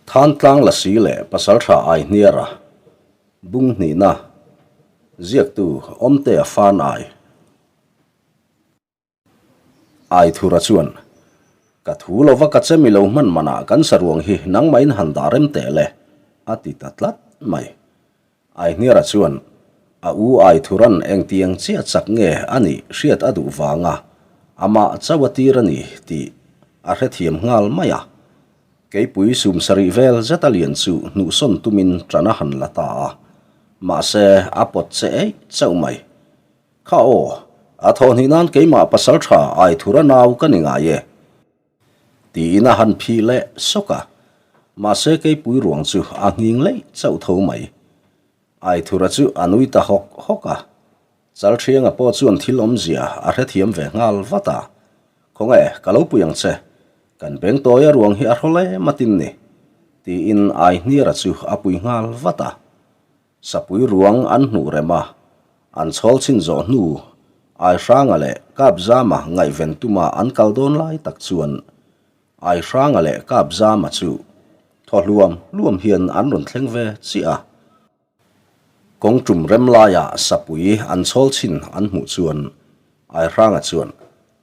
Thantlang Lasi leh Pasaltha Aihniara bung hnihna ziaktu Awmtea Fan Ai Aithura chuan, Ka thu lova ka che mi lo hman manah kan saruang hi nangmahin han dah rem teh le, a ti ta tlat mai. Aihniara chuan a u Aithuran engtiang chiah chak nge a nih hriat a duh vanga amah chauh a tir a ni tih a hrethiam nghal mai a. Keipui sum sarih vel zet a lian chu hnuhsawn tumin ṭan a han la ta a, mahse a pawt che eih chauh mai. Kha aw, a thawhhnih nan keimah pasal ṭha Aithura nau ka ni ngai e. Tiin a han phih leh sawk a, mahse keipui ruang chu a nghing leih chauh tho mai. Aithura chu a nui ta hawk hawk a, Chalṭhianga pawh chuan thil awmzia a hrethiam ve nghal vat a, Khawnge, ka lo pui ang che, kan bengtawia ruang hi a hrawl em atin ni, tiin Aihniara chu a pui nghal vat a. Sapui ruang an hmuh rem a, an chhawl chhin zawh hnu Aihranga leh Kapzama ngaihven tuma an kal dawn lai tak chuan Aihranga leh Kapzama chu thaw hluam hluam hian an rawn thleng ve chiah a. Kawng tum rem laia sapui an chhawl chhin an hmuh chuan Aihranga chuan,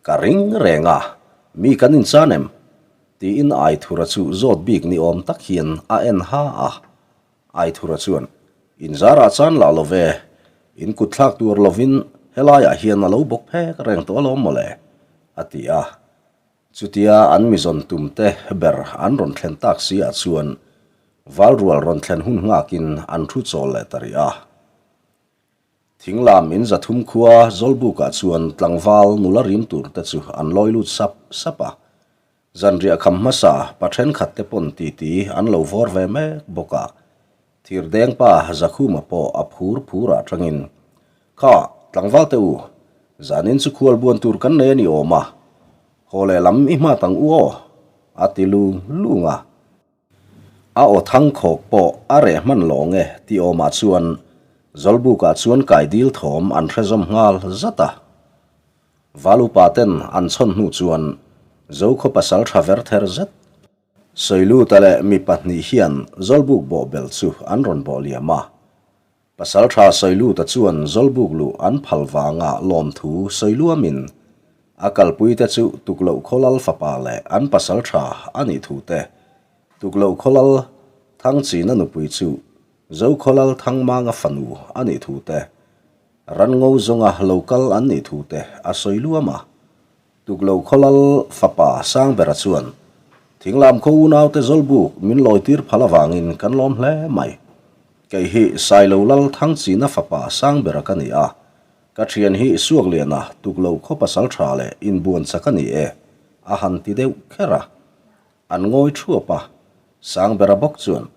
Ka ring reng a, mi kan inchan em? tiin Aithura chu zawt bik ni awm tak hian a en ha a. Aithura chuan, Inzarah chan lah lo ve, in kut thlak tur lovin helaiah hian a lo bawk phek reng tawh alawm mawle, a ti a. Chutia an mizawn tumte ber an rawn thlen tak si ah chuan Valrual rawn thlen hun nghakin an thu chawl leh ta rih a. Thinglam in 300 khua Zawlbukah chuan tlangval nula rim turte chu an lawi lut sap sap a. Zanriah kham hmasa pa thenkhat te pawn titi an lo vawr ve mek bawk a, Thirdeng pa Zakhuma pawh a phur phur ah tangin, Kha, tlangval te u, zanin chu khual buan tur kan nei a ni awm a, haw leh lam i hmat ang u aw, a ti lung lung a. A aw thang khawk pawh a reh hman lawng e ti awmah chuan Zawlbukah chuan kai dil thawm an hre zawm nghal zat a. Val upa ten an chhawn hnu chuan Zokhaw pasal tha ver ther zet Sawiluta leh mi pahnih hian Zawlbuk bawhbel chu an rawn bawh liam a. Pasal tha Sawiluta chuan Zawlbuk luh an phal vanga lawmthu sawi luamin a kalpuite chu Tukloh Khawlal fapa leh an pasal tha a nih thu te, Tukloh Khawlal Thangchina nupui chu Zokhawlal Thangmanga fanu a nih thu te, Ranngo zawnga lo kal an nih thu te a sawi luam a. Tukloh Khawlal fapa Sangbera chuan Thinglam khaw unaute Zawlbuk min lawitir phal avangin kan lawm hle mai. Kei hi Sailo Lal Thangchina fapa Sangbera ka ni a, ka thian hi Suakliana Tukloh khaw pasal tha leh inbuan chak a ni e, a han ti deuh kher a. An ngawi thuap a, Sangbera bawk chuan,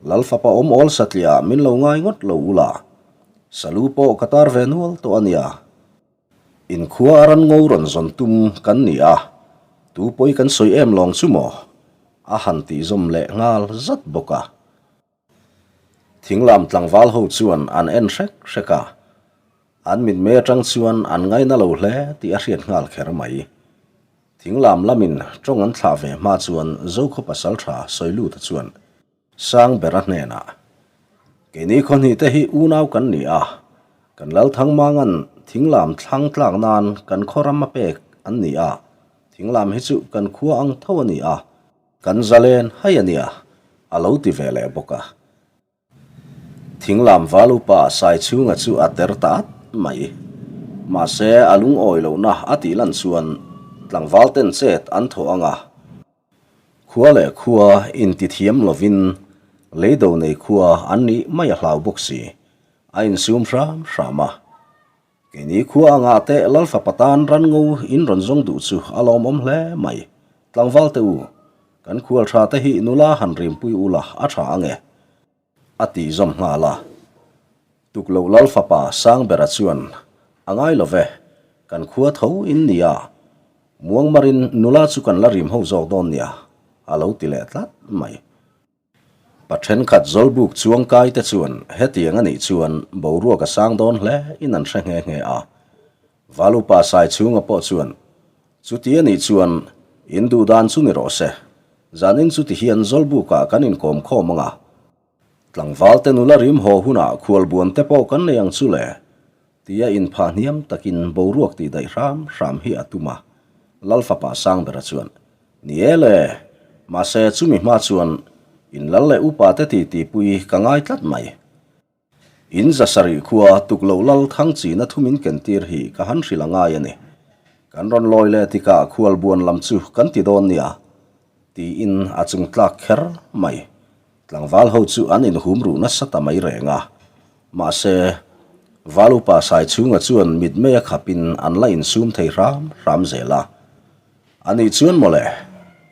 Lal fapa awm awl satliah min lo ngai ngawt lo ula, Salu pawh ka tar ve nual tawh a nia. Inkhua a ran ngo rawn zawn tum kan ni a, tu pawi kan sawi em lawng chu maw? a han tih zawm leh nghal zat bawk a. Thinglam tlangval ho chuan an en hrek hrek a, an mitmei atang chuan an ngaina lo hle tih a hriat nghal kher mai. Thinglam lamin tawng an thlah ve hma chuan Zokhaw pasaltha Sawiluta chuan Sangbera hnenah, Keini khawhnih te hi unau kan ni a, kan Lalthangmanga'n thinglam thlang tlak nan kan khaw ram a pek an ni a, thinglam hi chu kan khua ang tho a ni a, Kan zalen hai a nia, a lo ti ve leh bawk a. Thinglam val upa Saichhunga chu a ter ta at mai. Mahse, a lungawi lohna a tih lan chuan tlangval ten chet an thawh ang a. Khua leh khua intithiam lovin leido nei khua an nih mai a hlau bawk si. A insum hram hram a. Keini khua anga te Lalfapa tan ran ngo in rawn zawng duh chu a lawmawm hle mai. Tlangval te u, kan khual tha te hi nula han rimpui ula a tha ange, a tih zawm nghal a. Tukloh Lalfapa Sangbera chuan, A ngai lo ve, kan khua tho in nia, muangmarin nula chu kan la rim ho zawk dawn nia, a lo ti leh tlat mai. Pa thenkhat Zawlbuk chuangkai te chuan hetiang a nih chuan boruak a sang dawn hle in an hre nghe nghe a. Valupa Saichhunga pawh chuan, Chuti a nih chuan in duh dan chu ni rawh se. Zanin chu tihian Zawlbukah kan inkawm khawm ang a. Tlangvalte nula rim haw hunah khualbuan te pawh kan nei ang chu le, tia inphah hniam takin boruak tih daih hram hram hi a tum a. Lal fapa Sangbera chuan, Ni e le, mahse chumi hma chuan in lal leh upa te titipui ka ngai tlat mai. In zasarih khua tuk loh lal thang china thu min ken tir hi ka han hrilh a ngai a ni. Kan rawn lawi leh tikah khualbuan lam chu kan ti dawn nia, tiin a chung tlak kher mai. Tlangval ho chu an inhum ruh nasa ta mai reng a. Mahse, Val upa Saichhunga chuan mitmei a khapin an la insum thei hram hram zel a. A nih chuan mawle,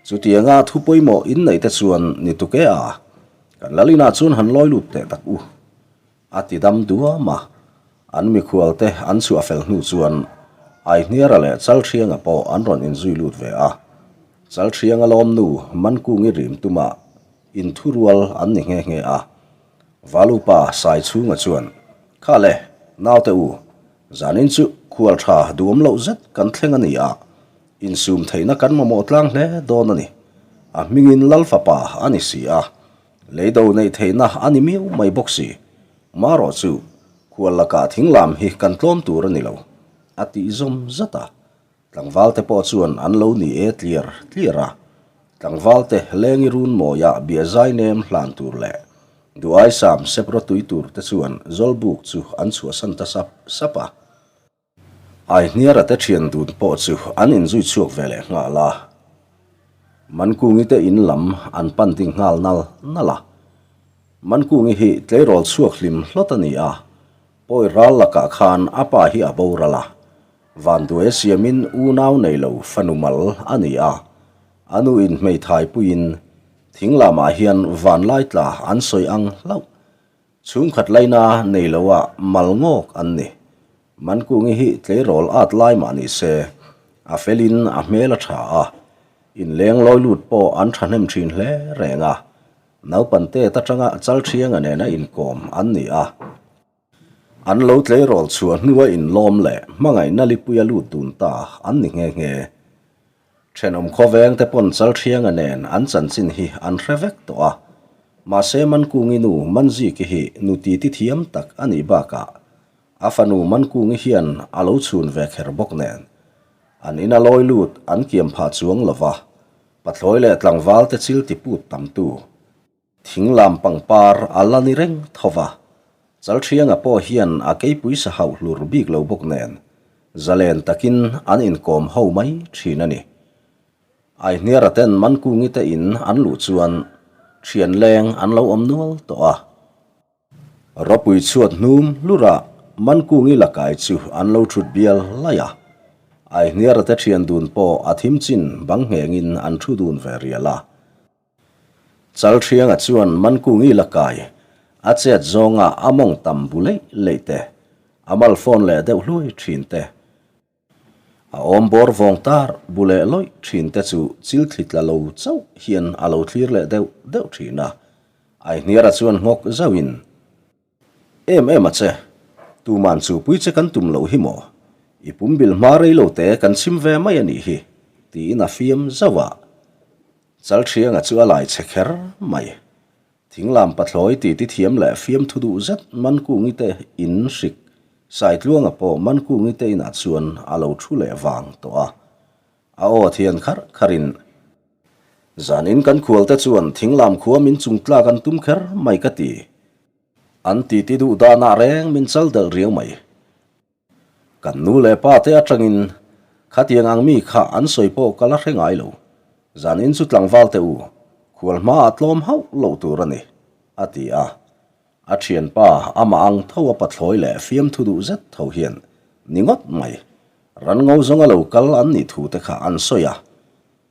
chutianga thu pawimawh inneih te chuan ni tuk e a, kan lal inah chuan han lawi lut teh tak u. A ti dam duam a, an mikhual te an chhuah fel hnu chuan Aihniara leh Chalthianga pawh an rawn inzui lut ve a. Chalthianga lawmnu Mankungi rim tuma inthurual an ni nghe nghe a. Valupa Saichhunga chuan, Kha le, naute u, zanin chu khual tha duhawm loh zet kan thleng a ni a, insum theihna kan mamawh tlang hle dawn a ni. A hmingin Lal fapa a ni si a, leido neih theihna a ni miau mai bawk si. Marawh chu, khual lakah thinglam hi kan tlawm tur a ni lo, a tih zawm zat a. Tlangvalte pawh chuan an lo ni e tliar tliar a, tlangvalte lengi run mawiah biazai nem hlan tur leh duaisam sep rawtui tur te chuan Zawlbuk chu an chhuahsan ta sap sap a. Aihniara te thian dun pawh chu an inzui chhuak ve leh nghal a, Mankungi te in lam an pan ding nghal nal nal a. Mankungi hi tleirawl chhuak hlim hlawt a ni a, pawi ral lakah khan a pa hi a boral a, Vanduai siamin unau nei lo fanu mal a ni a, a nu in hmeithai puiin thing lamah hian vanlai tla an sawi ang hlauh. Chhungkhat laina nei loa mal ngawk an ni. Mankungi hi tleirawl at lai mah ni se, a felin a hmel a tha a, inleng lawi lut pawh an thahnem thin hle reng a, naupan tet atanga Chalthianga nena inkawm an ni a. An lo tleirawl chhuah hnua inlawm leh hmangaihna lipuia lut dun ta an ni nghe nghe. Thenawm khawveng te pawn Chalthianga nen an chanchin hi an hre vek tawh a, mahse Mankungi nu Manziki hi nu titi thiam tak a nih bakah a fanu Mankungi hian a lo chhun ve kher bawk nen an ina lawi lut an kiam phah chuang lova, pathlawi leh tlangval te chil tiput tamtu. Thing lam pangpar a la ni reng tho va, Chalthianga pawh hian a keipui sa hauh hlur bik lo bawk nen, zalen takin an inkawm ho mai thin a ni. Aihniara ten Mankungi te in an luh chuan thian leng an lo awm nual tawh a. Ropui chhuat hnum hlurah Mankungi lakai chu an lo thut bial laih a, Aihniara te thian dun pawh a thim chin bang nghengin an thu dun ve rial a. Chalthianga chuan Mankungi lakai a chet zawnga a mawng tam bu leih leih te, a mal phone leh deuh hluai thin te, a awm bawr vawng tar bu leh lawih thin te chu chil thli tla lo chauh hian a lo thlir leh deuh deuh thin a. Aihniara chuan nghawk zauhin, Em em a che, tuman chu pui che kan tum loh hi maw? I pumbil hma rei lo te kan chhim ve mai a nih hi, tiin a fiam zauh a. Chalthianga chu a lai che kher mai. Thinglam pathlawi titi thiam leh fiamthu duh zet Mankungi te in hrik Saitluanga pawh Mankungi te inah chuan a lo thu leh vang tawh a. A aw thian kharh kharhin, Zanin kan khualte chuan thinglam khua min chungtlak an tum kher mai ka ti. An titi duh danah reng min chal delh riau mai. Kan nu leh pa te atangin khatiang ang mi kha an sawi pawh ka la hre ngai lo. Zanin chu tlangval teh u, khual hmaah tlawm hauh loh tur a ni, a ti a. A thianpa amah ang tho a pathlawi leh fiamthu duh zet tho hian ni ngawt mai. Ran ngo zawnga lo kal an nih thu te kha an sawi a.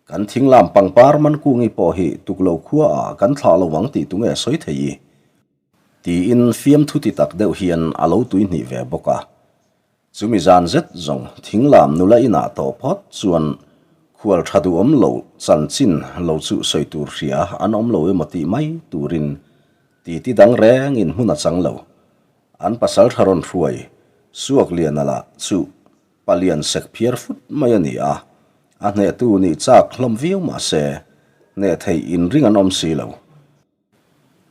Kan thinglam pangpar Mankungi pawh hi tuklo khuaah kan thlah lo ang tih tunge sawi thei i? Tiin fiamthu ti tak deuh hian a lo tuihnih ve bawk a. Chumi zan zet zawng thinglam nula inah tawh phawt chuan khual tha duhawm lo chanchin lo chu sawi tur hria an awm lo emaw tih mai turin titi dang rengin hmun a chang lo. An pasal tha rawn hruai Suakliana lah chu Palian sek phiar fut mai a ni a, a hnehtu nih chak hlawm viau mah se, Hneh theih inring an awm si lo.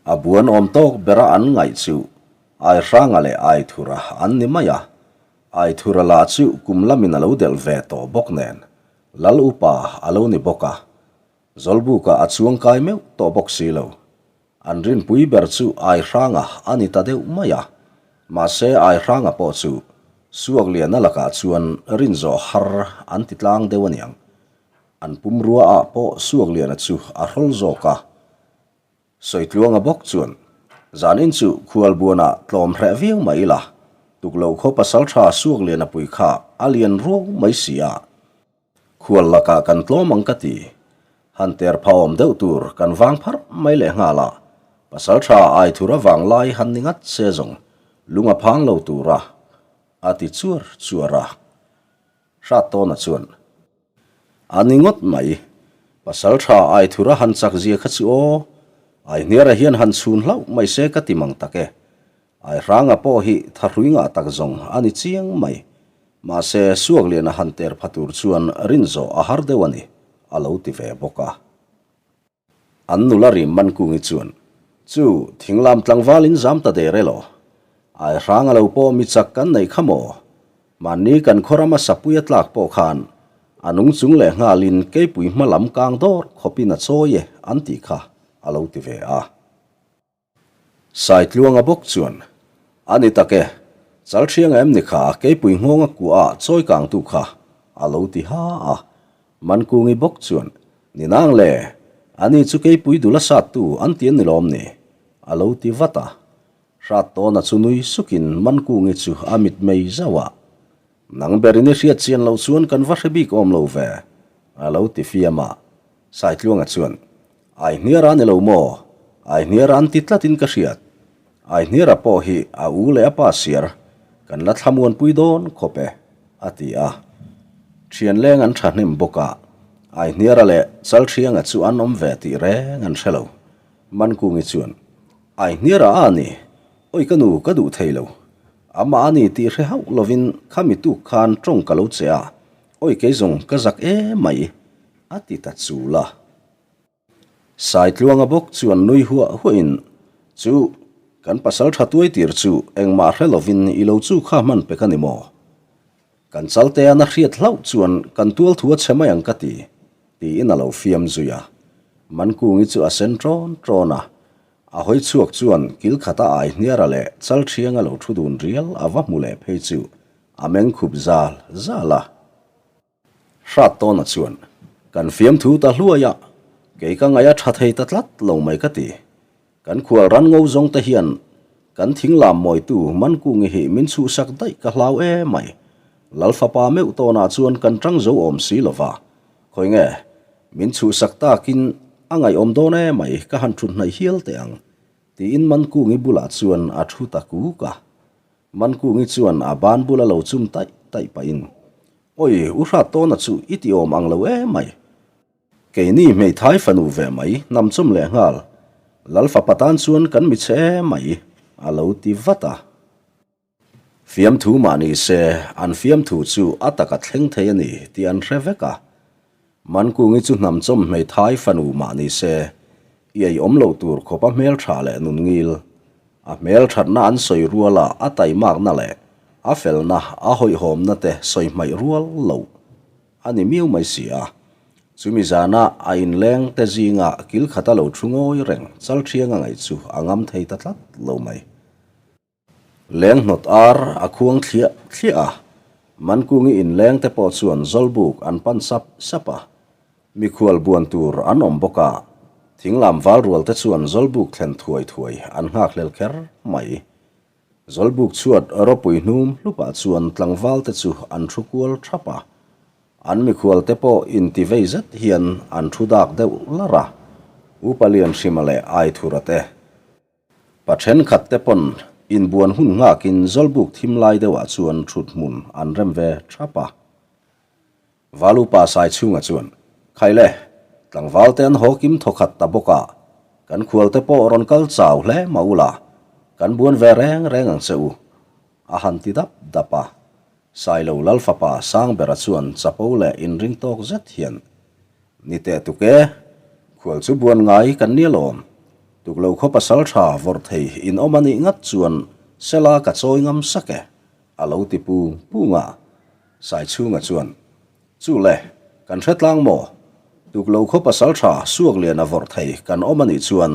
A buan awm tawk bera an ngaih chu Aihranga leh Aithura an ni mai a, Aithura lah chu kum lamin a lo delh ve tawh bawk nen, Lal upa a lo ni bawk a, Zawlbuka a chuang kai meuh tawh bawk si lo. An rinpui ber chu Aihranga a ni ta deuh mai a, mahse Aihranga pawh chu Suakliana lakah chuan rinzawh har an ti tlang deuh aniang. An pumrua ah pawh Suakliana chu a hrawl zawk a. Sawitluanga bawk chuan, Zanin chu khualbuanah tlawm hreh viau mai ila, tukloh khaw pasaltha Suakliana pui kha a lian ruau mai si a. Khual lakah kan tlawm ang ka ti. Han ter phahawm deuh tur kan vang pharh mai leh nghal a, pasaltha Aithura vanglai han ni ngat se zawng lung a phang lo tura a ti chuar chuar a. Hrattawna chuan, A ni ngawt mai. Pasal tha Aithura han chak zia kha chu aw. Aihniara hian han chhun hlauh mai se ka ti mang tak e. Aihranga pawh hi thahrui ngah tak zawng a ni chiang mai. Mahse, Suakliana han ter pha tur chuan rinzawh a har deuh a ni, a lo ti ve bawk a. An nula rim Mankungi chuan, Chu, thinglam tlangval in zam ta der elaw? Ai hrang a lo pawh mi chak kan neih kha maw? Mahni kan khaw rama sapui a tlak pawh khan a nung chung leh nghalin keipui hma lam kang dawr khawpin a chawi e an tih kha a lo ti ve a. Saitluanga bawk chuan, A ni tak e, Chalthianga em ni kha keipui nghawnga kuah a chawi kangtu kha a lo ti ha a. Mankungi bawk chuan, Ni nang le, ani chu keipui dul a sattu an ti an ni lawm ni? a lo ti vat a. Hrattawna chu nui sukin Mankungi chu a mitmei zauh a, Nang berin i hriat chian loh chuan kan va hre bik awm lo ve, a lo ti fiam a. Saitluanga chuan, Aihniara a ni lo maw? Aihniara an ti tlatin ka hriat. Aihniara pawh hi a u leh a pa siar kan la thlamuanpui dawn khawp e, a ti a. Thianleng an thahnem bawk a, Aihniara leh Chalthianga chu an awm ve tih reng an hre lo. Mankungi chuan, Aihniara a ni, oi ka nu ka duh thei lo. Amah a ni tih hre hauh lovin khami tuk khan tawng ka lo che a, oi kei zawng ka zak emai, a ti ta chul a. Saitluanga bawk chuan nui huah huahin, Chu, kan pasal tha tuai tir chu engmah hre lovin i lo chu kha hman pek a ni maw? Kan Chaltea na hriat hlauh chuan kan tual thu a chhe mai ang ka ti, tiin a lo fiam zui a. Mankungi chu a sen ṭawn ṭawn a, a hawi chhuak chuan kil khata ai hniara leh Chalṭhianga lo thu dun rial a va hmu leh phei chu a meng khup zal zal a. Hrat tawna chuan, Kan fiamthu ta hluai a, kei ka ngaih a tha thei ta tlat lo mai ka ti. Kan khual ran ngo zawng te hian kan thing lam mawitu Mankungi hi min chhuhsak daih ka hlau e mai. Lal fapa meuh tawnah chuan kan tang zo awm si lo va, khawi nge min chhuhsak takin a ngaihawm dawn e mai ka han thut hnaih hial teh ang, tiin Mankungi bulah chuan a thu ta kuk a. Mankungi chuan a ban bula lo chum taih taih pahin, Oi, u hrat tawna chu i ti awm ang lo em mai. Keini hmeithai fanu ve mai, hnam chawm leh nghal. Lal fapa tan chuan kan mi chhe em mai, a lo ti vat a. Fiamthu mah ni se, an fiamthu chu a taka thleng thei a ni tih an hre vek a. Mankungi chu hnam chawm hmeithai fanu mah ni se, i ei awm loh tur khawpa hmeltha leh nun ngil. A hmelthatna an sawi ruala a taimakna leh a felna, a hawihhawmna te sawi hmaih rual loh a ni miau mai si a. Chumi zana a inleng te zinga kil khata lo thu ngawi reng Chalthianga ngaih chu a ngam thei ta tlat lo mai. Leng hnawt ar a khuang thliah thliah a, Mankungi inleng te pawh chuan Zawlbuk an pan sap sap a. Mikhual buan tur an awm bawk a, thinglam val rual te chuan Zawlbuk thlen thuai thuai an nghakhlel kher mai. Zawlbuk chhuat ropui hnum hlupah chuan tlangval te chu an thu kual thap a, an mikhual te pawh inti vei zet hian an thu dak deuh larh a, Upa Lianhrima leh Aithura te. Pa thenkhat te pawn inbuan hun nghakin Zawlbuk thim lai deuhah chuan thut hmun an rem ve thap a. Valupa Saichhunga chuan, Khaile, tlangval te an haw kim thawkhat ta bawk a, kan khual te pawh rawn kal chau hle mah ula, kan buan ve reng reng ang che u, a han ti dap dap a. Sailo Lal fapa Sangbera chuan chapo leh inring tawk zet hian, Ni teh tuk e! Khual chu buan ngai kan nia lawm. Tuklo khaw pasal tha vawrh thei in awm a nih ngat chuan Sela ka chawi ngam sak e, a lo ti pung pung a. Saichhunga chuan, Chu le, kan hre tlang maw? Tuklo khaw pasal tha Suakliana vawrh thei kan awm a nih chuan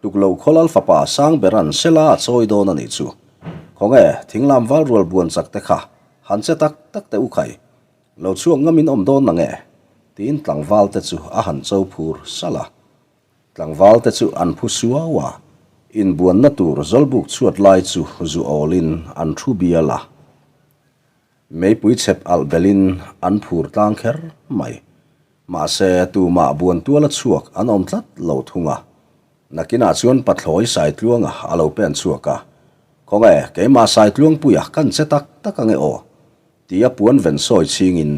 Tuklo khaw lal fapa Sangbera'n Sela a chawi dawn a nih chu. Khawnge, thinglam val rual buan chak te kha han che tak tak teh u khai. Lo chhuak ngam in awm dawn nange? Tiin tlangval te chu a han cho phur salh a. Tlangval te chu an phu suau a, inbuanna tur zawlbuk chhuat lai chu zu awlin an thu bial a. Meipui chhep alh belhin an phur tlang kher mai. Mahse, tumah buan tuala chhuak an awm tlat lo thung a. Nakinah chuan Pathlawi Saitluanga a lo pen chhuak a, Khawnge, keimah Saitluangpuia kan che tak tak ange aw? Tia puan ven sawi chhingin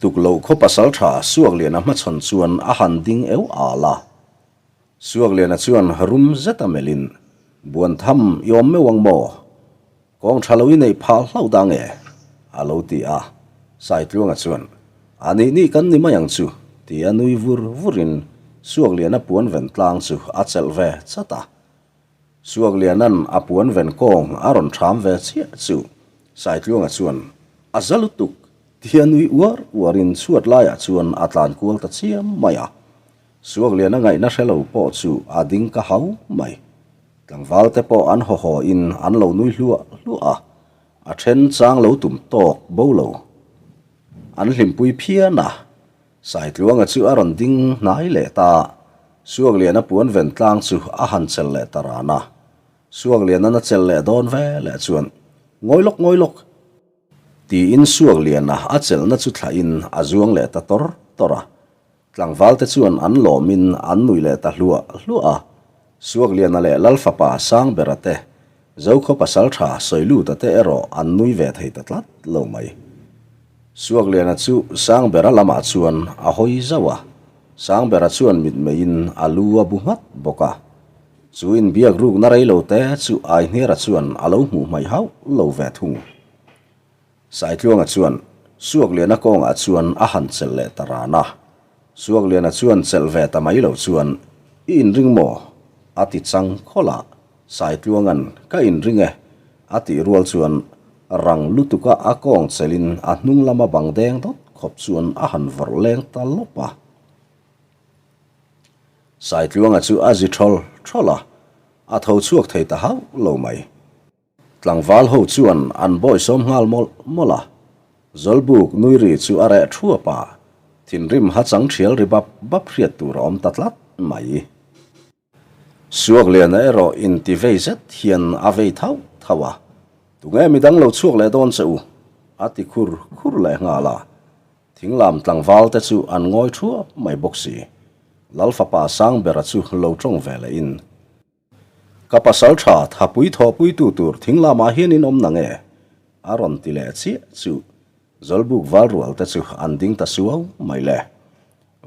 Tukloh khaw pasal tha Suakliana hmachhawn chuan a han ding eu al a. Suakliana chuan rum zet a melhin, Buan tham i awm meuh ang maw? Kawng tha lo i neih phah hlauh dang e? a lo ti a. Saitluanga chuan, A nih nih kan ni mai ang chu, tia nui vur vurin Suakliana puan ven tlang chu a chelh ve chat a. Suakliana'n a puan ven kawng a rawn ṭham ve chiah chu Saitluanga chuan, A za lutuk! Tia nui uar uarin chhuat laiah chuan a tlan kual ta chiam mai a. Suakliana ngaihna hre lo pawh chu a ding ka hau mai. Tlangval te pawh an haw haw in an lo nui hluah hluah a, a then chang lo tum tawk bo lo. An hlimpui phian a, Saitluanga chu a rawn ding hnai leh ta. Suakliana puan ven tlang chu a han chelh leh ta ran a. Suakliana'n a chelh leh dawn ve leh chuan, Ngawi lawk ngawi lawk! Tiin Suakliana a chelhna chu thlahin a zuang leh ta tawr tawr a. Tlangvalte chuan an lawmin an nui leh ta hluah hluah a. Suakliana leh Lalfapa Sangbera te, Zokhaw Pasaltha Sawiluta te erawh an nui ve thei ta tlat lo mai. Suakliana chu Sangbera lamah chuan a hawi zauh a. Sangbera chuan mitmeiin a lu a bu nghat bawk a. Chu inbiak rukna rei lo te chu Aihniara chuan a lo hmuh hmaih hauh lo ve thung. Saitluanga chuan Suakliana kawngah chuan a han chelh leh ta ran a. Suakliana chuan chelh ve ta mai lo chuan, I inring maw? a ti chang khawlh a. Saitluanga'n, Ka inring e, a tih rual chuan rang lutuka a kawng chelhin a hnung lama bang deng dawt khawp chuan a han vawrh leng ta lawp a. Saitluanga chu a zi thawl thawl a, a tho chhuak thei ta hauh lo mai. Tlangval ho chuan an bawisawm nghal mawlh mawlh a, Zawlbuk nui ri chu a reh thuap a, thinrim ha chang thial ri bap bap hriat tur a awm ta tlat mai. Suakliana erawh inti vei zet hian a vei thauh thauh a, Tunge midang lo chhuak leh dawn che u? a ti khur khur leh nghal a. Thinglam tlangval te chu an ngawi thuap mai bawk si. Lalfapa Sangbera chu lo tawng ve leh in. Ka pasal tha thapui thawhpuitu tur thing lamah hian in awm nange? A rawn ti leh chiah chu Zawlbuk val rual te chu an ding ta suau mai le.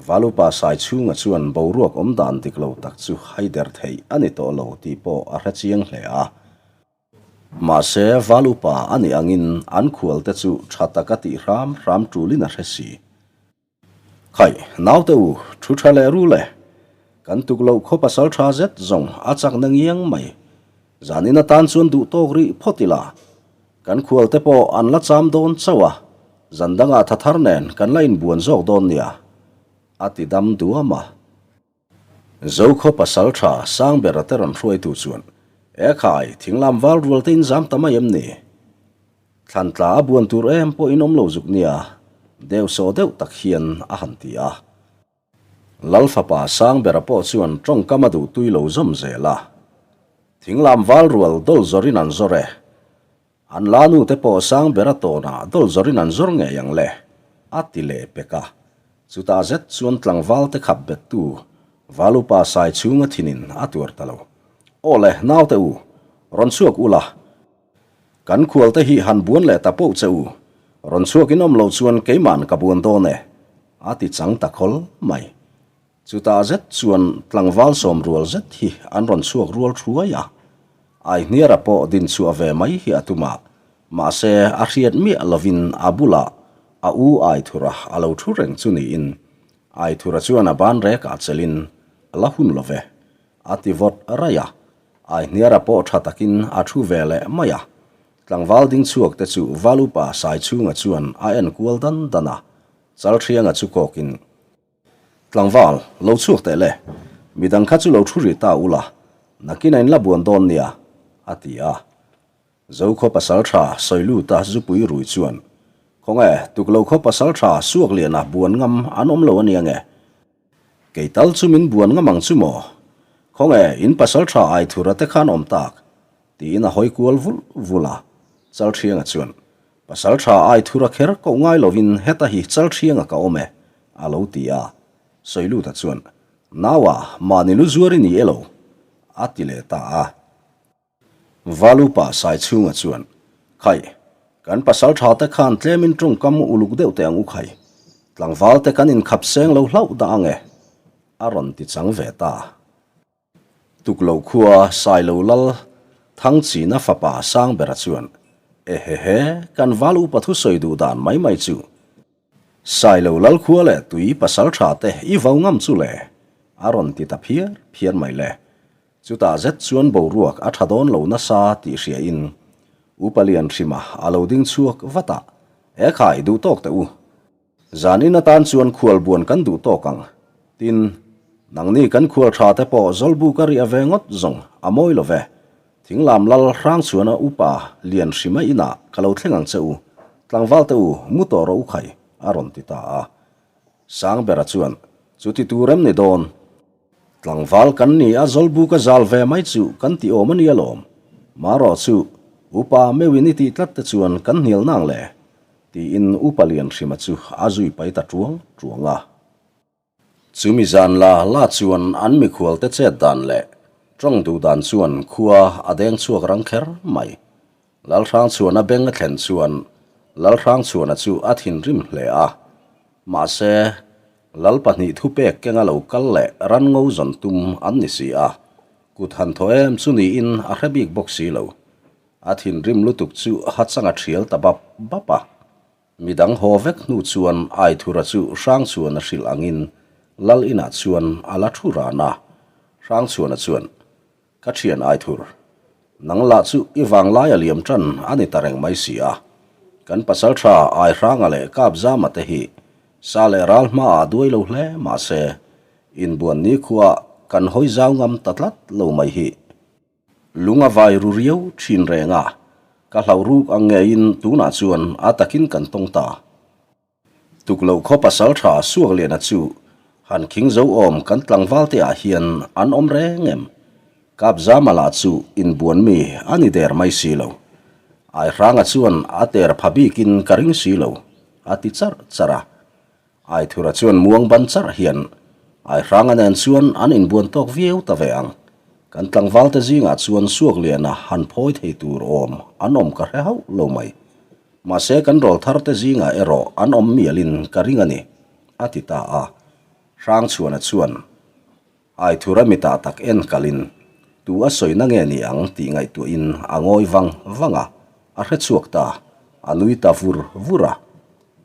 Valupa Saichhunga chuan boruak awm dan dik lo tak chu haider theih a ni tawh lo tih pawh a hre chiang hle a. Mahse Valupa a nih angin an khual te chu tha taka tih hram hram tulin a hre si. Khai, naute u, thu tha leh ru le. Kan tuk loh khaw pasal tha zet zawng a chak na ngiang mai. Zanin atan chuan duh tawk rih phawt ila. Kan khual te pawh an la cham dawn chauh a, zan dangah tha thar nen kan la inbuan zawk dawn nia, a ti dam duam a. Zokhaw pasal tha Sangbera te rawn hruaitu chuan, E khai, thinglam val rual te in zam ta mai em ni? Thlan tla a buan tur em pawh in awm lo zuk nia, deuh saw deuh tak hian a han ti a. Lal fapa Sangbera pawh chuan tawngkam a duh tui lo zawm zel a. Thinglam val rual dawl zawrin an zawr e. An la nu te pawh Sangbera tawnah dawl zawrin an zawr ngei ang le, a ti leh pek a. Chutah zet chuan tlangval te khap bettu Valupa Saichhunga thinin a tuar ta lo. Aw le, naute u, rawn chhuak ula, Kan khualte hi han buan leh ta poh che u, rawn chhuak in awm lo chuan keima'n ka buan dawn e, a ti chang ta khawl mai. Chutah zet chuan tlangval sawm rual zet hi an rawn chhuak rual thuai a, Aihniara pawh din chhuah ve mai hi a tum a, mahse a hriat miah lovin a bulah a u Aithura a lo thu reng chu niin. Aithura chuan a ban rekah chelin, A la hun lo ve, a ti vawt raih a. Aihniara pawh tha takin a thu ve leh mai a. Tlangval ding chhuak te chu Valupa Saichhunga chuan a en kual dan dan a, Chalhrianga chu kawkin, Tlangval, lo chhuak teh le, midang kha chu lo thu rih ta ula, nakin a inla buan dawn nia, a ti a. Zokhaw pasaltha Sawiluta zupui rui chuan, Khawnge, tuklo khaw pasaltha Suakliana buan ngam an awm lo ania nge? Kei tal chu min buan ngam ang chu maw? Khawnge, in pasaltha Aithura te khan awm tak? Tiin a hawi kual vul vul a, Chalthianga chuan, Pasaltha Aithura kher koh ngai lovin heta hi Chalthianga ka awm e, a lo ti a. Sawiluta chuan, Naua, mahni lu zuar i ni elo? a ti leh ta a. Valupa Saichhunga chuan, Khai, kan pasaltha te khan tlemin tawngkam uluk deuh teh ang u khai. Tlangval te kan inkhap seng lo hlauh dah ang e, a rawn ti chang ve ta. Tuklo khua Sailo Lal Thangchina fapa Sangbera chuan, Ehehe, kan val upa thusawi duh dan mai mai chu. Sailo Lal khua leh tui pasal tha te i vo ngam chu le, a rawn ti ta phiar phiar mai le. Chutah zet chuan boruak a tha dawn lo nasa tih hria in Upa Lianhrima a lo ding chhuak vat a, Ekhai, duh tawk teh u. Zan in atan chuan khual buan kan duh tawk ang. Tin, nangni kan khual tha te pawh Zawlbuk a riah ve ngawt zawng a mawi lo ve. Thinglam lal Hrangchhuana upa lian hrima inah ka lo thleng ang che u. Tlangval te u, mu tawh rawh u khai, a rawn ti ta a. Sangbera chuan, Chuti tur em ni dawn? Tlangval kan ni a, Zawlbuk a zal ve mai chu kan ti awm a nia lawm. Marawh chu, upa meuhin i tih tlat te chuan kan hnial nang le, tiin Upa Lianhrima chu a zui pai ta tuang tuang a. Chumi zan la la chuan an mikhual te chet dan leh tawng duh dan chuan khua a deng chhuak rang kher mai. Lalhrangchhuana beng a thlen chuan Lalhrangchhuana chu a thinrim hle a, mahse, Lal pahnih thupek kenga lo kal leh ranngo zawn tum an ni si a, kut han thaw em chu niin a hre bik bawk si lo. A thinrim lutuk chu hachang a thial ta bap bap a. Midang haw vek hnu chuan Aithura chu Hrangchhuana hrilh angin Lal inah chuan a la thu ran a. Hrangchhuana chuan, Ka thian Aithur, nang lah chu i vanglai a liam tan a ni ta reng mai si a. Kan pasaltha Aihranga leh Kapzama te hi sa leh ral hmaah duai lo hle mah se, inbuan nikhua kan hawi zau ngam ta tlat lo mai hi. Lung a vai ru riau thin reng a, ka hlauh ruk ang ngeiin tunah chuan a takin kan tawng ta. Tukloh khaw pasal tha Suakliana chu han khing zo awm kan tlangval te ah hian an awm reng em? Kapzama lah chu inbuan mi a ni der mai si lo. Aihranga chuan a ter pha bikin ka ring si lo, a ti charh charh a. Aithura chuan muang ban charh hian Aihranga nen chuan an inbuan tawk viau ta ve ang. Kan tlangval te zingah chuan Suakliana han phawi thei tur awm an awm ka hre hauh lo mai. Mahse kan rawl thar te zingah erawh an awm mialin ka ring a ni, a ti ta a. Hrangchhuana chuan Aithura mitah tak en kalin tu a sawina nge ni ang tih ngaihtuahin a ngawi vang vang a, a hre chhuak ta, a nui ta vur vur a.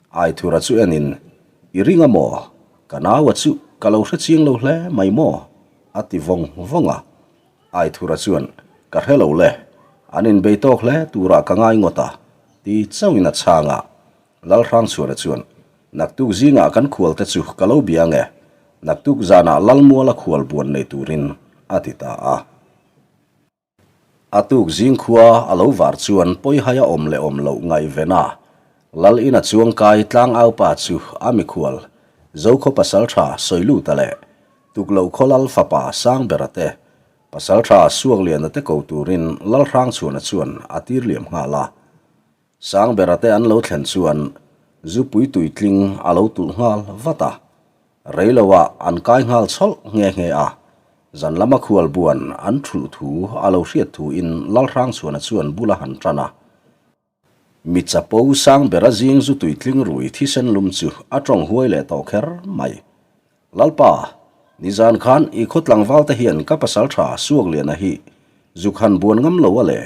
Aithura chu enin, I ring a maw? Ka naua chu ka lo hre chiang lo hle mai maw? a ti vawng vawng a. Aithura chuan, Ka hre lo le, an inbei tawk hle turah ka ngai ngawt a, ti chauhin a chhang a. Lalhrangchhuana chuan, Naktuk zingah kan khualte chu ka lo bia nge, naktuk zanah Lalmuala khual buan nei turin, a ti ta a. A tuk zing khua a lo var chuan pawihaia awm leh awm loh ngaihven a, Lal ina chuangkai tlangaupa chu a mikhual, Zokhaw pasaltha Sawiluta leh Tukloh khaw Lal fapa Sangbera te, Pasaltha Suakliana te ko turin Lalhrangchhuana chuan a tir liam nghal a. Sangbera te an lo thlen chuan zupui tuitling a lo tulh nghal vat a. Reiloah an kai nghal chhawlh nghe nghe a. Zan lama khual buan an thulh thu a lo hriat thuin Lalhrangchhuana chuan bula han tan a. Mi chapo sang bera zing zu tuitling rui thisen lum chu a tawng huai leh tawh kher mai. Lalpa, nizan khan i khaw tlangval te hian ka pasal tha Suakliana hi zuk han buan ngam lo a le.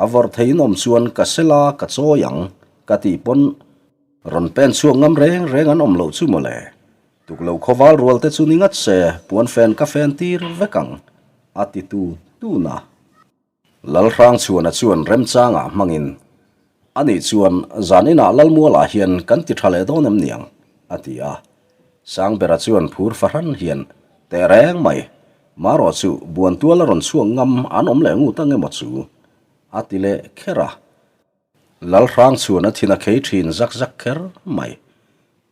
A vawrh theiin awm chuan ka sela ka chawi ang ka tih pawn rawn pen chhuak ngam reng reng an awm loh chu mawle. Tuklo khawval rual te chu ni ngat se puan fen ka fen tir vek ang, a ti tun tun a. Lalhrangchhuana chuan remchangah hmangin, Anih chuan zan inah Lalmualah hian kan ti tha leh dawn em niang? a ti a. Sangbera chuan phur fahran hian, Teh reng mai, marawh chu buantual a rawn chhuak ngam an awm leh ngut ang emaw chu? a ti leh kher a. Lalhrang chuan a thin a khei thin zak zak kher mai.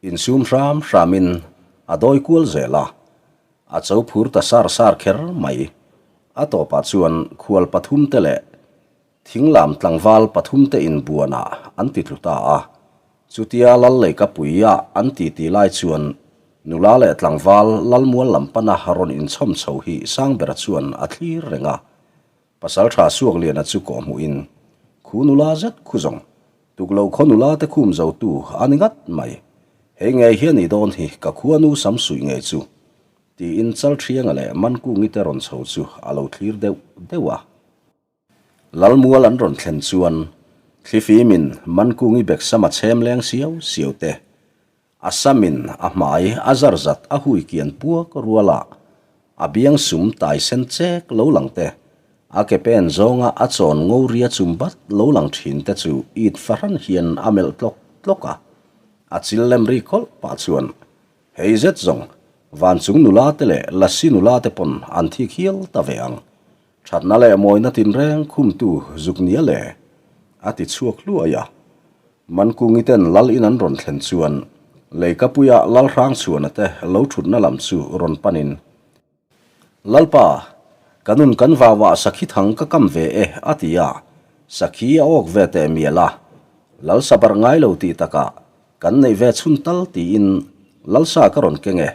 Insum hram hramin a dawi kual zel a, a cho phur ta sar sar kher mai. A tawpah chuan khual pathumte leh thinglam tlangval pathumte inbuanah an ti tlu ta a. Chutia Lal Leikapuia an titi lai chuan nula leh tlangval Lalmual lam pana rawn inchhawm chho hi Sangbera chuan a thlir reng a. Pasalṭha Suakliana chu kawh hmuhin, Khu nula zet khu zawng, tuklo khaw nula te khum zotu a ni ngat mai. Hei ngei hi a nih dawn hi ka khuanu sam suih ngei chu, tiin Chalṭhianga leh Mankungi te rawn chho chu a lo thlir deuh deuh a. Lalmual an rawn thlen chuan Thlifimin Mankungi beksam a chhem leng siau siau te, A samin a hmai a zar zat a hui kian puak rual a, a biang sum tai sen chek lo lang te, a ke pen zawnga a chawn ngo ria chum bat lo lang thin te chu it fahran hian a melh tlawk tlawk a. A chil lem ri khawlh pah chuan, Hei zet zawng, vanchung nula te leh lasi nula te pawn an thik hial ta ve ang. Thatna leh mawina tinreng khumtu zuk nia le, a ti chhuak hluai a. Mankungi ten lal in an rawn thlen chuan Leikapuia Lalhrangchhuana te lo thutna lam chu rawn panin, Lalpa, ka nun kan vauah sakhi thang ka kam ve e a ti a, sakhi a awk ve teh mial a, Lal sabar ngai lo tih takah kan neih ve chhun tal tiin Lalsa ka rawn keng e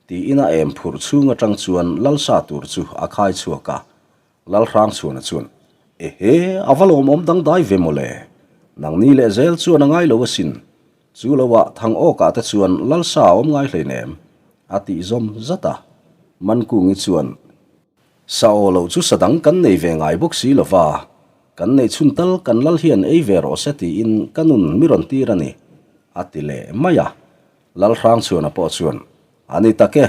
tiin a em phurh chhung atang chuan Lalsa tur chu a khai chhuak a, Lalhrangchhuana chuan, Ehe, a va lawmawm dangdai ve mawle. Nangni leh zel chuan a ngai lo asin. Chu loah thang awkah te chuan Lalsa a awm ngai hleinem, a tih zawm zat a. Mankungi chuan, Sa aw loh chu sa dang kan nei ve ngai bawk si lova, kan neih chhun tal kan lal hian ei ve rawh se tiin ka nun mi rawn tir a ni, a ti leh mai a. Lalhrangchhuana pawh chuan, A ni tak e,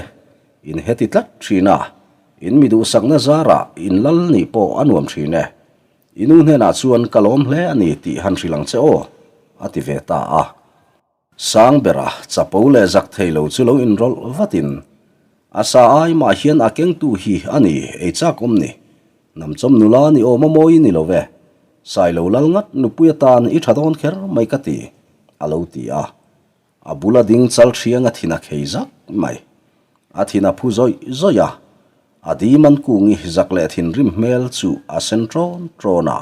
in heti tlat thin a, in mi duhsakna zarah in lal nih pawh a nuam thin e. I nu hnenah chuan ka lawm hle a ni tih han hrilh ang che aw, a ti ve ta a. Sangbera chapo leh zak thei lo chu lo inrawlh vatin, A sa ai mah hian a kengtu hi a ni ei chak awm ni. Hnamchawm nula ni awm a mawi ni lo ve. Sailo lal ngat nupui atan i tha dawn kher mai ka ti, a lo ti a. A bula ding chal thiang a thin a khei zak mai. A thin a phu zawih zawih a, a dim an kungi zak leh thinrim hmel chu a sen ṭawn ṭawn a,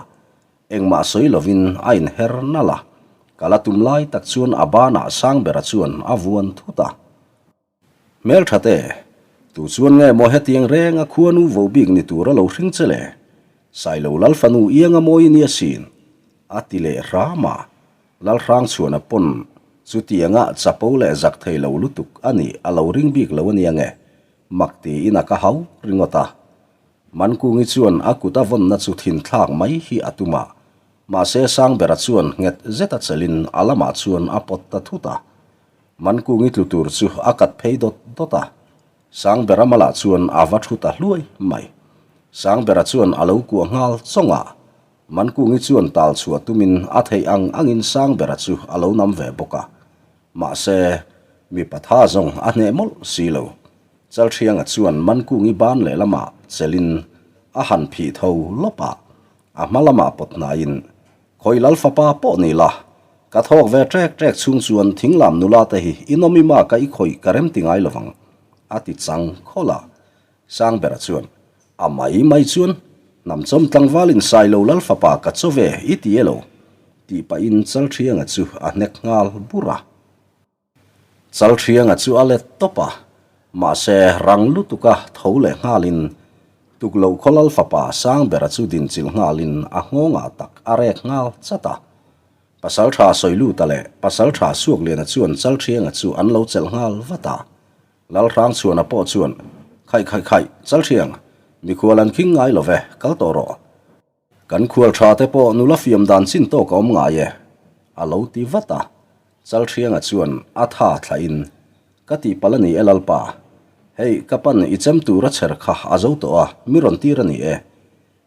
engmah sawi lovin a inher nalh a, kal a tum lai tak chuan a banah Sangbera chuan a vuan thut a. Hmelṭhate, tu chuan nge maw hetiang renga khuanu vo bik ni tur a lo hring che le? Sailo Lalfanu ianga mawi nia sin, a ti leh hram a. Lalhrangchhuana pawn chutianga chapo leh zak thei lo lutuk a nih a lo ring bik lo ania nge, mak tiin a ka hau ringawt a. Mankungi chuan a kut a vawnna chu thinthlak mai hi a tum a, mahse Sangbera chuan nghet zeta chelin a lamah chuan a pawt ta thut a. Mankungi tlu tur chu a kat phei dawt dawt a, Sangbera malah chuan a va thu ta hluai mai. Sangbera chuan a lo kuah nghal chawng a, Mankungi chuan tal chhuah tumin a theih ang angin Sangbera chu a lo nam ve bawk a. Mahse, mipa tha zawng a hneh mawlh si lo. Chalthianga chuan Mankungi ban lehlamah chelin a han phih tho lawp a, a hma lamah pawt hnaiin, Khawi lal fapa pawh ni la, ka thawk ve ṭek ṭek chhung chuan thinglam nula te hi i nawm i maka i khawih ka rem ti ngai lovang, a ti chang khawlh a. Sangbera chuan, A mai mai chuan, hnamchawm tlangvalin Sailo lal fapa ka chaw ve i ti e lo, tih pahin Chalthianga chu a hnek nghal bur a. Chalthianga chu a let tawp a, mahse rang lutuka tho leh nghalin Tukloh khaw lal fapa Sangbera chu dinchilh nghalin a nghawngah tak a rek nghal chat a. Pasaltha Sawiluta leh Pasaltha Suakliana chuan Chalthianga chu an lo chelh nghal vat a. Lalhrangchhuana pawh chuan, Khaih khaih khaih, Chalhriang, mikhual an khing ngai lo ve, kal tawh rawh. Kan khual tha te pawh nula fiam dan chin tawk a awm ngai e, a lo ti vat a. Chalhrianga chuan a tha thlahin, Ka tihpalh a ni e Lalpa. Hei, ka pan i chem tur a chher kha a zo tawh a, mi rawn tir a ni e.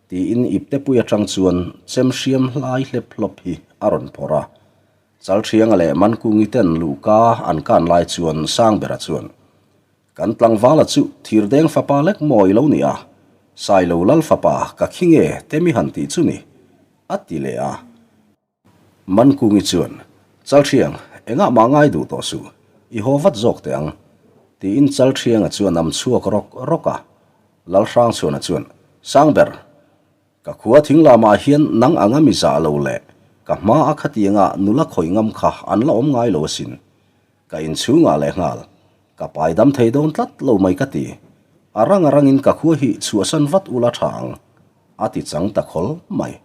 Tiin iptepui atang chuan chem hriam hlai hlep hlawp hi a rawn phawrh a. Chalthianga leh Mankungi ten luhka an kan lai chuan Sangbera chuan, Kan tlangvala chu Thirdeng fapa lek maw i lo ni a, Sailo Lal fapa ka khi nge te mi han tih chu ni? a ti leh a. Mankungi chuan, Chalthiang, engah mah ngai duh tawh suh, i haw vat zawk teh ang, tiin Chalthianga chuan am chhuak rawk rawk a. Lalhrangchhuana chuan, Sangber, ka khua thing lamah hian nang anga mi zah lo leh ka hma a khatianga nula khawih ngam kha an la awm ngai lo asin. Ka inchhungah leh nghal, ka pai dam thei dawn tlat lo mai ka ti. A rang a rangin ka khua hi chhuahsan vat ula tha ang, a ti chang ta khawl mai.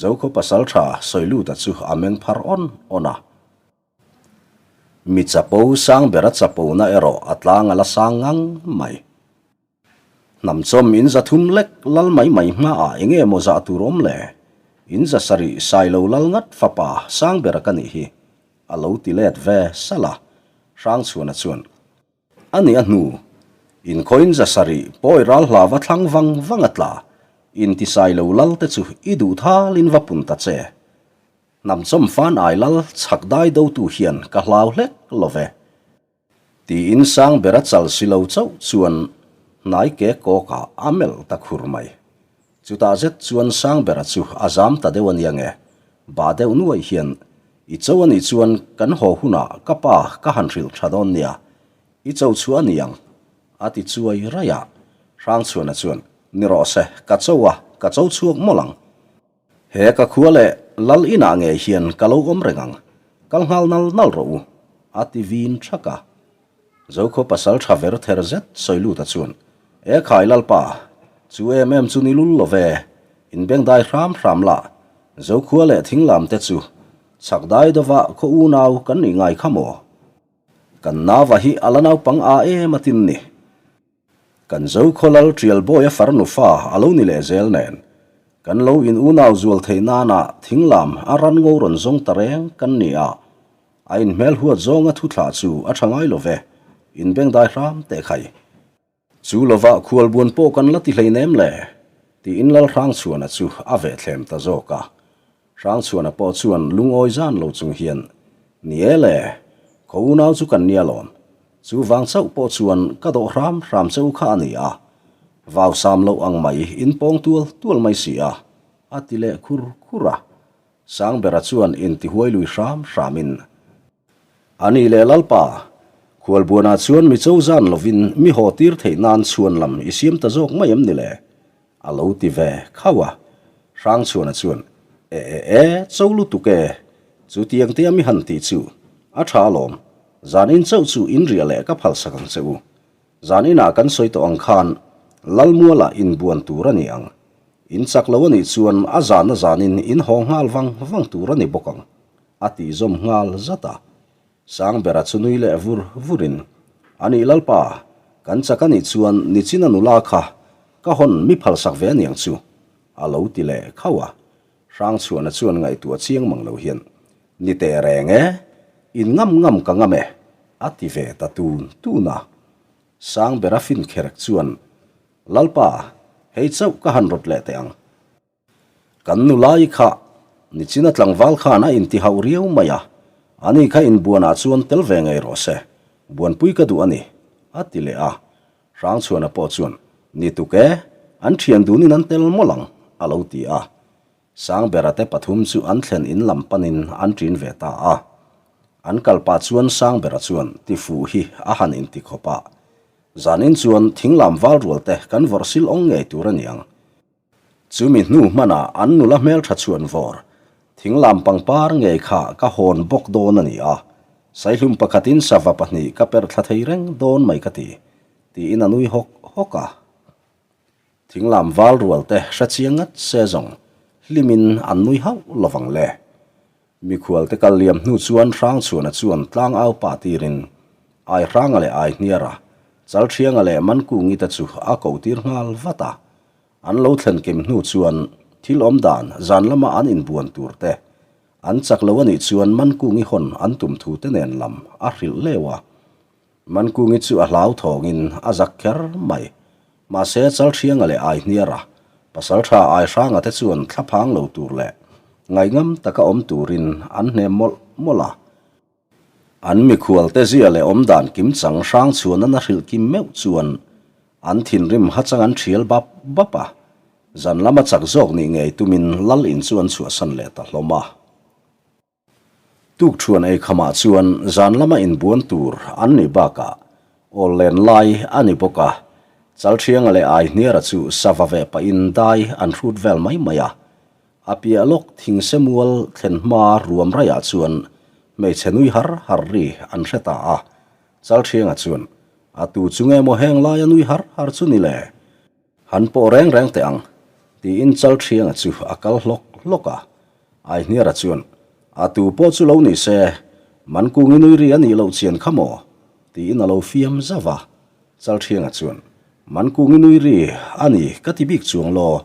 Zokhaw pasaltha Sawiluta chu a meng phar awn awn a. Mi chapo sang bera chapona erawh a tlang a la sang ngang mai. Hnamchawm in 300 lek lal mai mai hmaah eng nge maw zah tur awm le? In 700 Sailo lal ngat fapa sang bera ka nih hi, a lo ti let ve salh a. Hrangchhuana chuan. A nih a hnu, inkhawiin 700 pawi ral hla va thlang vang vang a tla, intisai lo lal te chu i duh thalin va pun ta che. Hnamchawm fan ai lal chhak dai dotu hian ka hlau hlek lo ve. Tiin sang bera chal si lo chauh chuan hnai ke kawkah a melh ta khur mai. Chutah zet chuan Sangbera chu a zam ta deuh a nia nge, bah deuh nuai hian, I cho a nih chuan kan haw hunah ka pa ka han hrilh tha dawn nia, i cho chhuah a ni ang, a ti chuai raih a. Hrangchhuana chuan, Ni rawh se, ka cho a, ka cho chhuak mawlh ang. He ka khua leh lal inah ngei hian ka lo awm reng ang, kal nghal nal nal rawh u, a ti vin thak a. Zokhaw pasal tha ver ther zet Sawiluta chuan, E khai Lalpa, chu em em chu ni lul lo ve, inbengdai hram hram la, Zokhua leh thinglam te chu chhak dai dova khaw unau kan nih ngai kha maw? Kan nava hi a la naupang a em a tin ni. Kan Zokhaw lal Tialbawia farnu fa a lo ni leh zel nen, kan lo in unau zual theih nana thinglam a ran ngo rawn zawng ta reng kan ni a, A inhmel huat zawnga thu thlah chu a tha ngai lo ve, inbengdai hram teh khai. Chu lovah khualbuan pawh kan la ti hleinem le, tiin Lal Hrangchhuana chu a vehthlem ta zawk a. Hrangchhuana pawh chuan lungawi zan lo chung hian, Ni e le, khaw unau chu kan nia lawm. Chu vang chauh pawh chuan ka dawh hram hram che u kha a ni a, vau sam loh ang mai inpawng tual tual mai si a, a ti leh khur khur a. Sangbera chuan intihuai lui hram hramin, A ni leh Lalpa, khualbuanah chuan mi cho zan lovin mi haw tir theih nan chhuan lam i siam ta zawk mai em ni le? A lo ti ve khauh a. Hrangchhuana chuan, E e e, cho lutuk e, chu tiang tia mi han tih chu a tha alawm, zan in chauh chu in riah leh ka phalsak ang che u. Zan inah kan sawi tawh ang khan Lalmuala inbuan tur a ni ang. In chak lo a nih chuan a zan a zanin in haw nghal vang vang tur a ni bawk ang, a tih zawm nghal zat a. Sangbera chu nui leh vur vurin, A nih Lalpa, kan chak a nih chuan nichina nula kha ka hawn mi phalsak ve a niang chu, a lo ti leh khauh a. Hrangchhuana chuan ngaihtuah chiang mang lo hian, Ni teh reng e, in ngam ngam ka ngam e, a ti ve ta tun tun a. Sangbera fin kherek chuan, Lalpa, hei chauh ka han rawt leh teh ang. Kan nulai kha nichina tlangval khan a inti hauh riau mai a, ani kha inbuanah chuan tel ve ngei rawh se, buanpui ka duh a ni, a ti leh a. Hrangchhuana pawh chuan, Ni tuk e, an thian dunin an tel mawlh ang, a lo ti a. Sangbera te pathum chu an thlen in lam panin an ṭin ve ta a. An kal pah chuan Sangbera chuan tifuh hi a han inti khawp a. Zanin chuan thinglam val rual te kan vawrh sil awng ngei tur a ni ang. Chumi hnu hmanah an nula hmelṭha chhuan vawr thinglam pangpar ngei kha ka hawn bawk dawn a ni a. Saihlum pakhatin sava pahnih ka perh thla thei reng dawn mai ka ti, tiin a nui hawk hawk a. Thinglam val rual te hre chiang ngat se zawng hlimin an nui hauh lovang le. Mikhual te kal liam hnu chuan Hrangchhuana chuan tlang au pah tirin Aihranga leh Aihniara, Chalthianga leh Mankungi te chu a ko tir nghal vat a. An lo thlen kim hnu chuan thil awm dan zan lama an inbuan tur te, an chak lo a nih chuan Mankungi hawn an tum thu te nen lam a hrilh leu a. Mankungi chu a hlauthawngin a zak kher mai. Mahse Chalṭhianga leh Aihniara, Pasalṭha Aihranga te chuan thlaphang lo tur leh ngaihngam taka awm turin an hnem mawlh mawlh a. An mikhualte zia leh awmdan kimchang hrang chhuan an a hrilh kim meuh chuan an thinrim hachang an ṭhial bap bap a. Zan lama chak zawk nih ngei tumin Lal in chu an chhuahsan leh ta hlawm a. Tukṭhuan ei khamah chuan zan lama inbuan tur an nih bakah awl len lai a ni bawk a, Chalṭhianga leh Aihniara chu sava ve pahin dai an hrut vel mai mai a. A piah lawk thingsemual thlen hma ruam raiah chuan hmeichhe nui har har ri an hre ta a, Chalṭhianga chuan, A tu chu nge maw heng laia nui har har chu ni le? Han pawh reng reng teh ang, tiin Chalṭhianga chu a kal hlawk hlawk a. Aihniara chuan, A tu pawh chu lo ni se, Mankungi nui ri a nih loh chian kha maw? tiin a lo fiam zauh a. Chalṭhianga chuan, Mankungi nui ri a ni ka ti bik chuang law.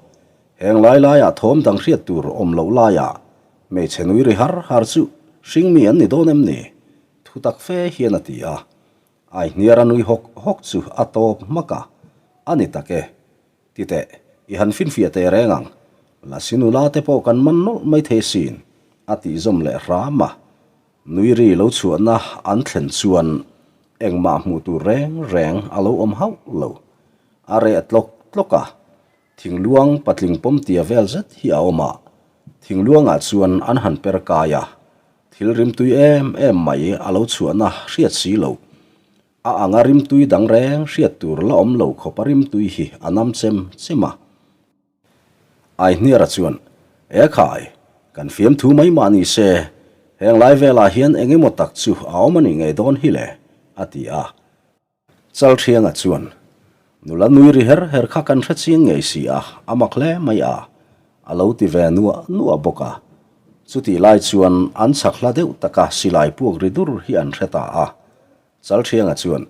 Heng lai laiah thawm dang hriat tur awm loh laiah hmeichhe nui ri har har chu hringmi an ni dawn em ni? Thutak fe hian a ti a. Aihniar a nui hawk hawk chu a tawp hmak a, A ni tak e. Ti teh, i han finfiah teh reng ang. Lasi nula te pawh kan man nawlh mai thei sin, a tih zawm leh hram a. Nui ri lo chhuahna an thlen chuan engmah hmuh tur reng reng a lo awm hauh lo. A reh tlawk tlawk a, thingluang patling pawmtia vel zet hi a awm a. Thingluangah chuan an han per kai a, Thil rimtui em em mai a lo chhuahna hriat si lo. A anga rimtui dang reng hriat tur la awm lo khawpa rimtui hi a nam chem chem a. Aihniara chuan, E khai, kan fiamthu mai mah ni se, heng lai velah hian eng emaw tak chu a awm a nih ngei dawn hi le, a ti a. Chalṭhianga chuan, Nula nui ri her her kha kan hre chiang ngei si a, a mak hle mai a, a lo ti ve nuah nuah bawk a. Chutih lai chuan an chhak hla deuh taka silai puak ri dur hi an hre ta a. Chalṭhianga chuan,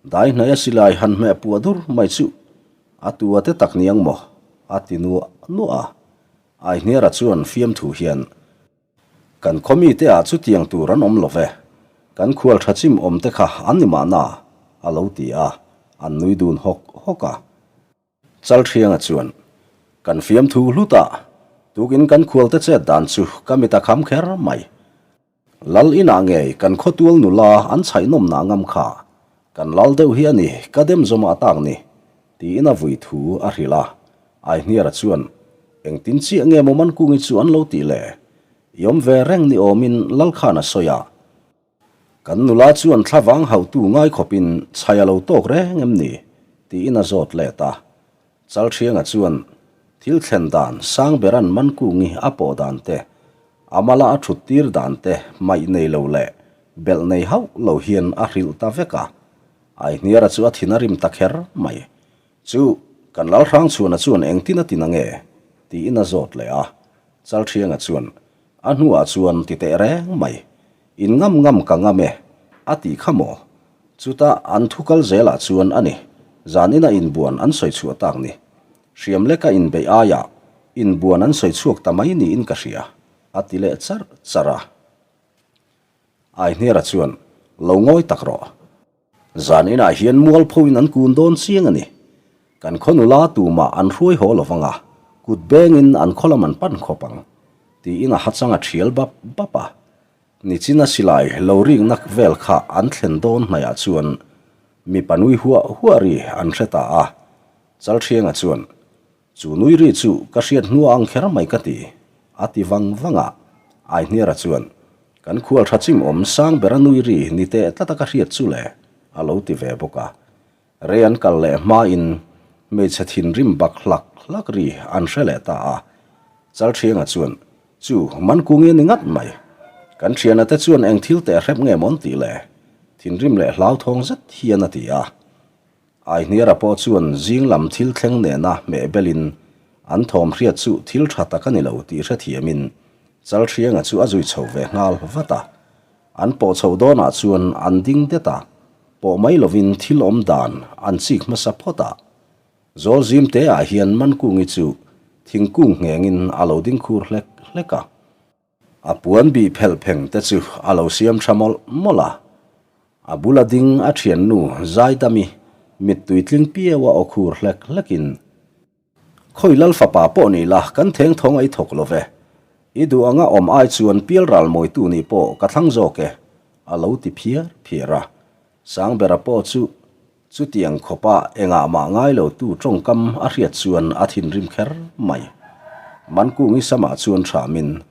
Dai hnaia silai han hmeh puah dur mai chu a tua te tak niang maw? a ti nuah nuah a. Aihniara chuan fiamthu hian, Kan khaw mite ah chutiang tur an awm lo ve, kan khual tha chim awm te kha an ni mahna, a lo ti a, an nui dun hawk hawk a. Chalṭhianga chuan, Kan fiamthu hlut a, tukin kan khual te chet dan chu ka mit a kham kher mai. Lal inah ngei kan khawtual nula an chhaihnawm nah ngam kha, kan lal deuh hi a ni ka dem zawmah tak ni, tiin a vui thu a hrilh a. Aihniara chuan, Engtin chiah nge maw Mankungi chu an lo tih le? I awm ve reng ni awmin Lalkhan a sawi a. Kan nula chuan thlavang hauhtu ngai khawpin chhai a lo tawk reng em ni? tiin a zawt let a. Chalṭhianga chuan thil thlen dan Sangberan Mankungi a pawh dan te, a mala a ṭhut tir dan te hmaih nei lo leh belh nei hauh lo hian a hrilh ta vek a. Aihniara chu a thin a rim ta kher mai. Chu, kan Lalhrangchhuana chuan engtin a ti na nge? tiin a zawt leh a. Chalṭhianga chuan, A hnuah chuan ti teh reng mai. In ngam ngam ka ngam e, a tih kha maw? Chutah an thu kal zelah chuan a ni, zan ina inbuan an sawi chhuah tak ni. Hriam leka inbeih aiah inbuan an sawi chhuak ta mai niin ka hria, a ti leh charh charh a. Aihniara chuan, Lo ngawi tak rawh. Zan inah hian mualphoin an kun dawn chiang a ni. Kan khaw nula tumah an hruai haw lo vang a, kut bengin an khaw lam an pan khawp ang, tiin a hachang a thial bap bap a. Nichina silai lo rikna vel kha an thlen dawn hnaihah chuan mipa nui huah huah ri an hre ta a. Chalṭhianga chuan, Chu nui ri chu ka hriat hnuah ang kher mai ka ti, a ti vang vang a. Aihniara chuan, Kan khual tha chim awm sang bera nui ri ni teh tlata ka hriat chu le, a lo ti ve bawk a. Rei an kal leh hmain hmeichhe thinrim bak hlak hlak ri an hre leh ta a. Chalṭhianga chuan, Chu, Mankungi a ni ngat mai. Kan ṭhiana te chuan eng thil teh hrep nge mawn tih le? Thinrim leh hlauthawng zet hian a ti a. Aihniara pawh chuan zing lam thil thleng nena hmeh belin an thawm hriat chu thil tha tak a ni lo tih hrethiamin Chalhrianga chu a zui chho ve nghal vat a. An pawh chho dawnah chuan an ding det a, pawh mai lovin thil awm dan an chik hmasa phawt a. Zawl zim te ah hian Mankungi chu thingkung nghengin a lo ding khur hlek hlek a. A puan bih phelh pheng te chu a lo siam tha mawlh mawlh a. A bula ding a thiannu Zaidami mittui tling piau a aw khur hlek hlekin, Khawi lal fapa pawh ni la, kan theng thawng a i thawk lo ve. I duh anga awm ai chuan pial ral mawitu nih pawh ka thlang zawk e, a lo ti phiar phiar a. Sangbera pawh chu chutiang khawpa engah mah ngai lo tu tawngkam a hriat chuan a thinrim kher mai. Mankungi samah chuan hramin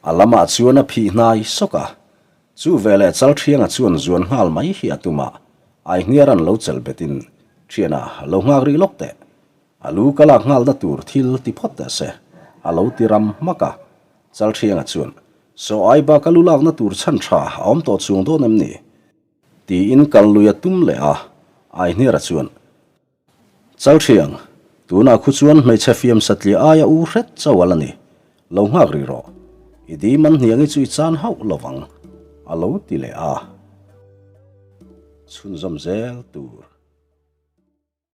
A lamah chuan a phih hnai sawk a, chu veleh Chalthianga chuan zuan nghal mai hi a tum a, Aihniar an lo chelh betin, Thiana, lo nghak rih lawk teh. A lu ka lak nghalna tur thil ti phawt teh se, a lo ti ram hmak a. Chalthianga chuan, Saw ai bak a lu lakna tur chhan tha a awm tawh chuang dawn em ni? Tiin kal lui a tum leh a, Aihniara chuan, Chalthiang, tunah khu chuan hmeichhe fiam satliah aia u hret chauh a la ni. Lo nghak rih rawh. I dim an hniangi chu i chan hauh lo vang, a lo ti leh a. Chhunzawm zel tur.